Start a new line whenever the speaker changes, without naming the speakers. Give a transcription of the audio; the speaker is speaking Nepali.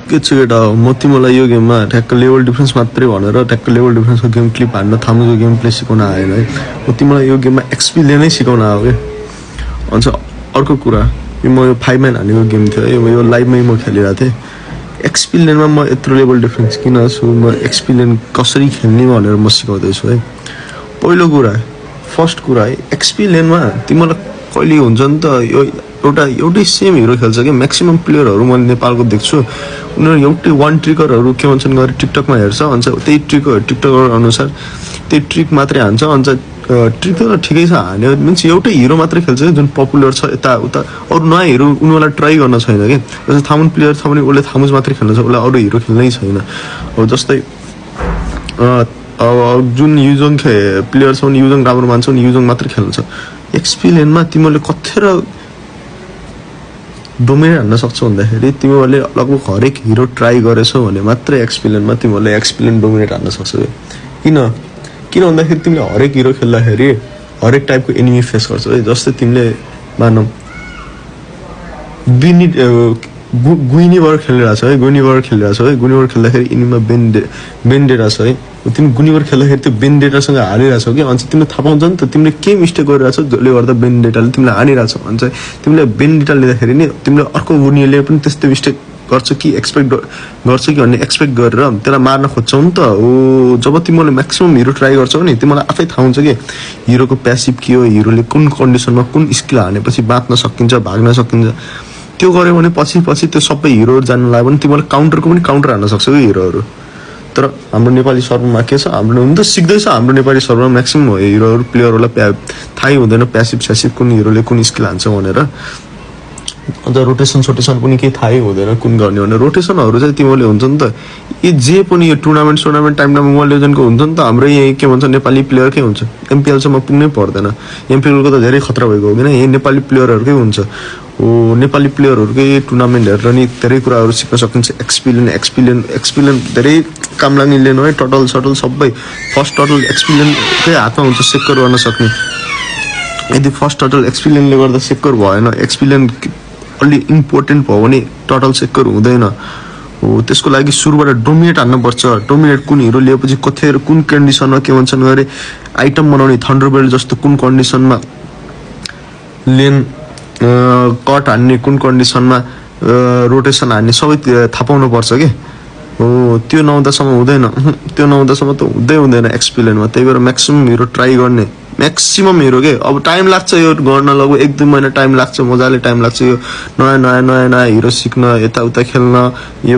के छ केटा म तिमीलाई यो गेममा ठ्याक्क लेभल डिफरेन्स मात्रै भनेर ठ्याक्क लेभल डिफरेन्सको गेम क्लिप हान्न थाम्नुको गेम प्ले सिकाउन आएन है। म तिमीलाई यो गेममा एक्सपीले नै सिकाउन आयो के। अनि अर्को कुरा म यो 5 म्यान हानेको गेम थियो यो लाइभमै म खेलिरहेको थिएँ। एक्सपी लेनमा म यत्रो लेभल डिफरेन्स किन छु, म एक्सपी लेन कसरी खेल्ने भनेर म सिकाउँदैछु है। पहिलो कुरा फर्स्ट कुरा है, एक्सपी लेनमा तिमीलाई कहिले हुन्छ नि त यो एउटै सेम हिरो खेल्छ कि म्याक्सिमम प्लेयरहरू मैले नेपालको देख्छु उनीहरू एउटै वान ट्रिकरहरू के भन्छन् गरे टिकटकमा हेर्छ अनि त्यही टिकटकर अनुसार त्यही ट्रिक मात्रै हान्छ। अनि ट्रिक त ठिकै छ हान्यो मिन्स एउटै हिरो मात्रै खेल्छ जुन पपुलर छ यता उता। अरू नयाँ हिरो उनीहरूलाई ट्राई गर्न छैन कि। जस्तै थामुन प्लेयर छ भने उसले थामुज मात्रै खेल्न छ, उसलाई अरू हिरो खेल्नै छैन। अब जस्तै जुन युजङ प्लेयर छ भने युजङ राम्रो मान्छ भने युजङ मात्रै खेल्न छ। एक्सपी लेनमा तिमीले कथेर डोमिनेट हान्न सक्छौ भन्दाखेरि तिमीहरूले लगभग हरेक हिरो ट्राई गरेछौ भने मात्रै एक्सपी लेनमा तिमीहरूले एक्सपी लेन डोमिनेट हान्न सक्छौ। किन भन्दाखेरि तिमीले हरेक हिरो खेल्दाखेरि हरेक टाइपको एनिमी फेस गर्छौ है। जस्तै तिमीले मानौ गुइनीबाट खेलिरहेछ है, गुइनीबाट खेल्दाखेरि एनिमीमा बेन्डेटा छ है। तिमी गुइनीबाट खेल्दाखेरि त्यो बेन्डेटासँग हारिरहेछौ कि अनि तिमीले थाहा पाउँछ नि त तिमीले के मिस्टेक गरिरहेछौ जसले गर्दा बेन्डेटाले तिमीलाई हानिरहेछौ भन्छ। तिमीले बेन्डेटा लिँदाखेरि नि तिमीले अर्को गुइनीले पनि त्यस्तै मिस्टेक गर्छ कि एक्सपेक्ट गर्छ कि भन्ने एक्सपेक्ट गरेर त्यसलाई मार्न खोज्छौ नि त। जब तिमीले म्याक्सिमम हिरो ट्राई गर्छौ नि तिमीलाई आफै थाहा हुन्छ कि हिरोको प्यासिभ के हो, हिरोले कुन कन्डिसनमा कुन स्किल हानेपछि बाँच्न सकिन्छ, भाग्न सकिन्छ। त्यो गर्यो भने पछि त्यो सबै हिरोहरू जान्न लाग्यो भने तिमीले काउन्टरको पनि काउन्टर हान्न सक्छौ कि हिरोहरू। तर हाम्रो नेपाली सर्भरमा के छ, हाम्रो हुन त सिक्दैछ हाम्रो नेपाली सर्भरमा म्याक्सिमम हिरोहरू प्लेयरहरूलाई थाहै हुँदैन प्यासिभ कुन हिरोले कुन स्किल हान्छ भनेर। अन्त रोटेसन पनि केही थाहै हुँदैन कुन गर्ने भनेर। रोटेसनहरू चाहिँ तिमीले हुन्छ नि त जे पनि यो टुर्नामेन्ट टाइममा मोबाइल लेजेन्डको हुन्छ नि त हाम्रो यही के भन्छ नेपाली प्लेयरकै हुन्छ। एमपिएलसम्म पुग्नै पर्दैन, एमपिएलको त धेरै खतरा भएको हो किन यही नेपाली प्लेयरहरूकै हुन्छ। नेपाली प्लेयरहरूकै टुर्नामेन्ट हेरेर नि धेरै कुराहरू सिक्न सकिन्छ। एक्सपिलेन धेरै काम लाग्ने लेन है। टटल सबै फर्स्ट टटल एक्सपिलेनकै हातमा हुन्छ सेक्कर गर्न सक्ने। यदि फर्स्ट टटल एक्सपिलेनले गर्दा सेक्कर भएन, एक्सपिलेन अलि इम्पोर्टेन्ट भयो भने टटल सेक्कर हुँदैन। त्यसको लागि सुरुबाट डोमिनेट हान्नुपर्छ। डोमिनेट कुन हिरो लिएपछि कुन कन्डिसनमा के भन्छन् गरे आइटम बनाउने थन्डरबोल्ट जस्तो कुन कन्डिसनमा लेन कट हान्ने, कुन कन्डिसनमा रोटेसन हान्ने सबै थाहा पाउनुपर्छ कि। त्यो नहुँदासम्म हुँदैन, त्यो नहुँदासम्म त हुँदैन एक्सपी लेनमा। त्यही भएर म्याक्सिमम हिरो ट्राई गर्ने, म्याक्सिमम हिरो के। अब टाइम लाग्छ यो गर्न लगभग 1-2 महिना टाइम लाग्छ, मजाले टाइम लाग्छ यो नयाँ हिरो सिक्न, यताउता खेल्न। यो